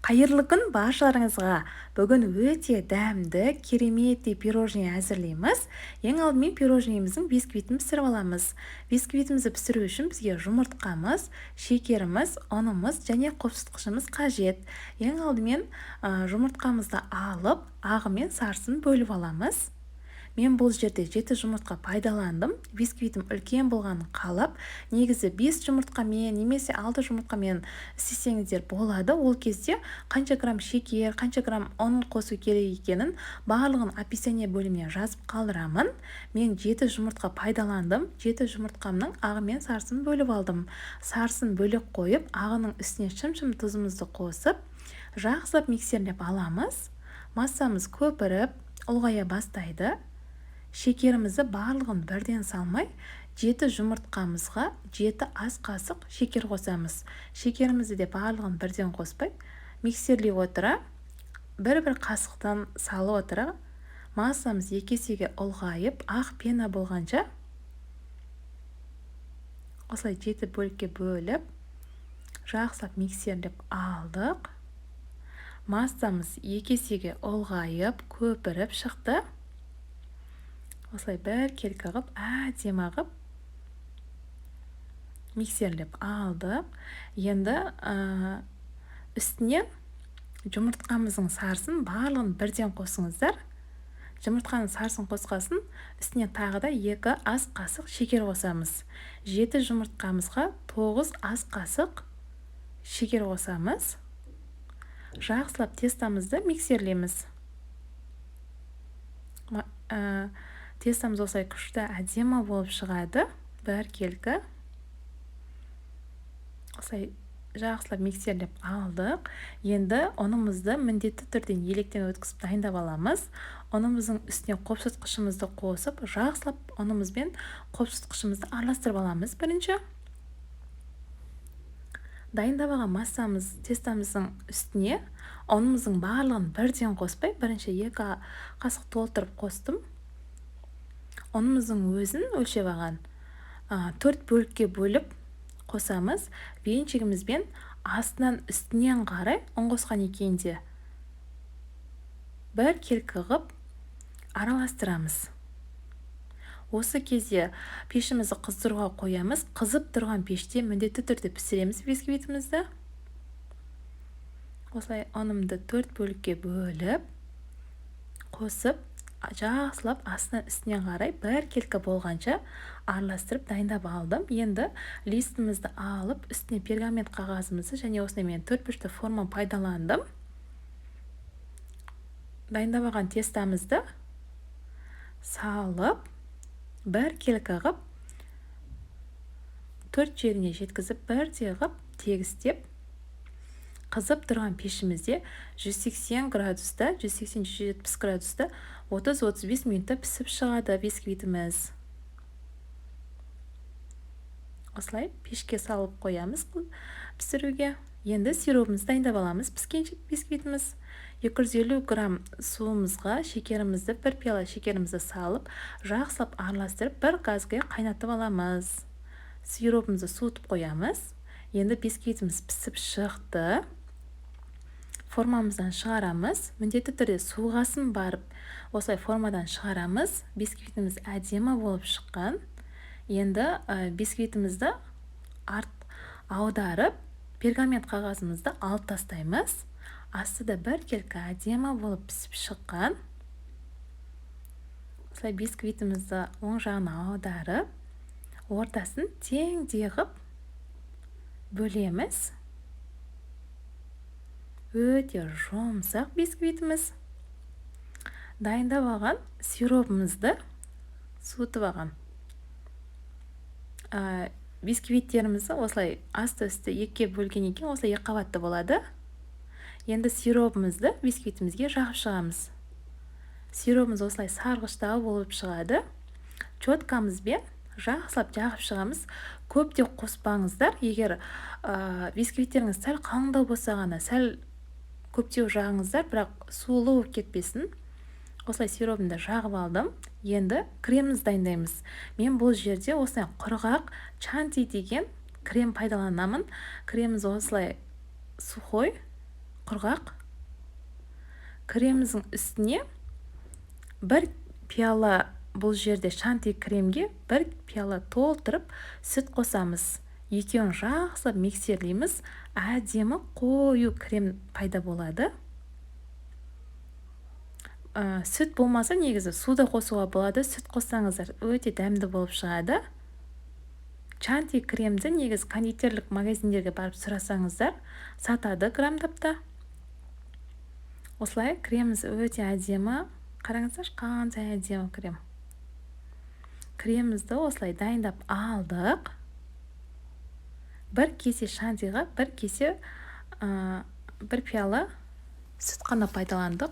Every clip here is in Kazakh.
Қайырлы күн баршаларыңызға! Бүгін өте дәмді, кереметтей пирожное әзірлейміз. Ең алдымен пирожныйымыздың бисквитін пісіріп аламыз. Бисквитімізді пісіру үшін бізге жұмыртқамыз, шекеріміз, ұнымыз және қопсытқышымыз қажет. Ең алдымен жұмыртқамызды алып, ағы мен сарысын бөліп аламыз. Мен бұл жерде 7 жұмыртқа пайдаландым. Бисквитім үлкен болғанын қалап, негізі 5 жұмыртқамен немесе 6 жұмыртқамен істесеңіздер болады. Ол кезде қанша грамм шекер, қанша грамм ұн қосу керек екенін барлығын описание бөліміне жазып қалдырамын. Мен 7 жұмыртқа пайдаландым. 7 жұмыртқамның ағы мен сарысын бөліп алдым. Сарысын бөлек қойып, ағының үстіне шым-шым тұзымызды қосып, жақсылап миксерлеп аламыз. Массамыз көпіріп, ұлғая бастайды. Шекерімізді барлығын бірден салмай, 7 жұмыртқамызға 7 ас қасық шекер қосамыз. Шекерімізді де барлығын бірден қоспай, миксерлей отыра, бір-бір қасықтан салып отыра, массамыз 2 есеге ұлғайып, ақ пена болғанша осылай 7 бөлікке бөліп, жақсылап миксерлеп алдық. Массамыз 2 есеге ұлғайып, көпіріп шықты. Осылай біркелкі қылып, әдемі қылып миксерлеп алдық. Енді үстіне жұмыртқамыздың сарысын барлығын бірден қосыңыздар. Жұмыртқаның сарысын қосқасын, үстіне тағы да 2 ас қасық шекер қосамыз. 7 жұмыртқамызға 9 ас қасық шекер қосамыз. Жақсылап тестамызды миксерлейміз. Тестамыз осылай күшті, әдемі болып шығады, біркелкі. Осылай жақсылап миксерлеп алдық. Енді ұнымызды міндетті түрде електен өткізіп дайындап аламыз. Ұнымыздың үстіне қопсытқышымызды қосып, жақсылап ұнымызбен қопсытқышымызды араластырып аламыз бірінші. Дайындап алған массамыз, тестамыздың үстіне ұнымыздың барлығын бірден қоспай, бірінші 2 қасық толтырып қостым. Ұнымыздың өзін өлшеп алған 4 бөлікке бөліп қосамыз. Венчигімізбен астынан үстінен қарай ұн қосқан екен де біркелкі қылып араластырамыз. Осы кезде пешімізді қыздыруға қоямыз. Қызып тұрған пеште міндетті түрде пісіреміз бисквитімізді. Осылай ұнымды 4 бөлікке бөліп қосып, жақсылап астынан үстіне қарай біркелкі болғанша араластырып дайындап алдым. Енді листімізді алып, үстіне пергамент қағазымызды және осындай мен 4 бұрышты форма пайдаландым. Дайындап алған тестамызды салып, біркелкі қылып 4 жеріне жеткізіп, бірдей қылып тегістеп, қызып тұрған пешімізде 180 градуста, 180-170 градуста 30-35 минутта пісіп шығады бисквитіміз. Осылай пешке салып қоямыз пісіруге. Енді сиробымызды дайындап аламыз. Піскенше бисквитіміз, 250 грамм суымызға шекерімізді, 1 пиала шекерімізді салып, жақсылап араластырып, бір газге қайнатып аламыз. Сиробымызды суытып қоямыз. Енді бисквитіміз пісіп шықты. Формамыздан шығарамыз. Міндетті түрде суығасын барып осылай формадан шығарамыз. Бисквитіміз әдемі болып шыққан. Енді бисквитімізді арт аударып, пергамент қағазымызды алып тастаймыз. Асты да біркелкі әдемі болып пісіп шыққан. Осылай бисквитімізді оң жағына аударып, ортасын теңдей қылып бөлеміз. Өте жұмсақ бисквитіміз. Дайындап алған сиробымызды, суытып алған бисквиттерімізді осылай асты үсті екіге бөлгеннен кейін осылай екі қабатты болады. Енді сиробымызды бисквитімізге жағып шығамыз. Сиробымыз осылай сарғыштау болып шығады. Щеткамызбен жақсылап жағып шығамыз. Көп те қоспаңыздар. Егер бисквиттеріңіз сәл қалыңдау болса ғана сәл көптеу жағыңыздар, бірақ сулы болып кетпесін. Осылай сиробымды жағып алдым. Енді кремімізді дайындаймыз. Мен бұл жерде осылай құрғақ Шанти деген крем пайдаланамын. Креміміз осылай сухой. Құрғақ креміміздің үстіне 1 пиала, бұл жерде шанти кремге 1 пиала толтырып сүт қосамыз. Екеуін жақсылап миксерлейміз. Әдемі қою крем пайда болады. Сүт болмаса негізі су да қосуға болады. Сүт қоссаңыздар өте дәмді болып шығады. Шанти кремді негізі кондитерлік магазиндерге барып сұрасаңыздар сатады грамдап та. Осылай креміміз өте әдемі. Қараңыздаршы, қандай әдемі крем. Кремімізді осылай дайындап алдық. 1 кесе шантиға 1 пиала сүт қана пайдаландық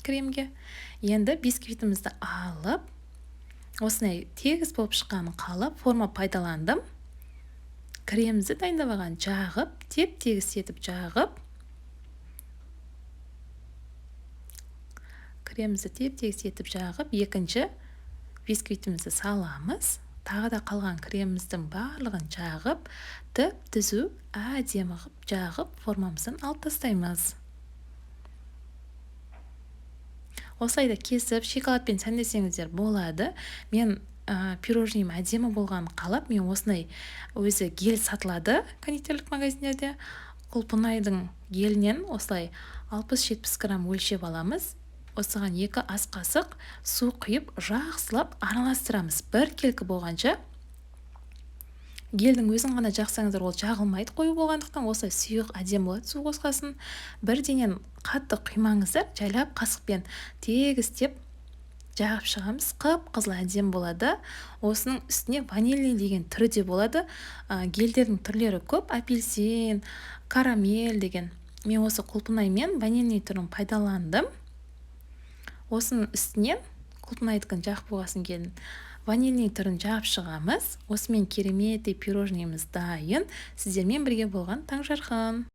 кремге. Енді бисквитімізді алып, осындай тегіс болып шыққанын қалап, форма пайдаландым. Кремімізді дайындап алған жағып, теп-тегіс етіп жағып, кремімізді теп-тегіс етіп жағып, екінші бисквитімізді саламыз. Тағы да қалған креміміздің барлығын жағып, түп-түзу әдемі қылып жағып, формамыздан алып тастаймыз. Осылай да кесіп, шоколадпен сәндесеңіздер болады. Мен пирожныйым әдемі болғанын қалап, мен осындай өзі гель сатылады кондитерлік магазиндерде. Құлпынайдың гелінен осылай 60-70 грамм өлшеп аламыз. Осыған 2 ас қасық су құйып, жақсылап араластырамыз. Біркелкі болғанша. Гелдің өзін ғана жақсаңыздар, ол жағылмайды қою болғандықтан, осылай сұйық әдемі болады су қосқасын. Бірденен қатты құймаңыздар, жайлап қасықпен тегістеп жағып шығамыз. Қып-қызыл әдемі болады. Осының үстіне ванильный деген түрі де болады. Гелдердің түрлері көп, апельсин, карамель деген. Мен осы құлпынай мен ванильный түрін пайдаландым. Осының үстінен құлпынайдікін жағып болғасын келін ванильный түрін жағып шығамыз. Осымен кереметтей пирожныйымыз дайын. Сіздермен бірге болған Таңжарқын.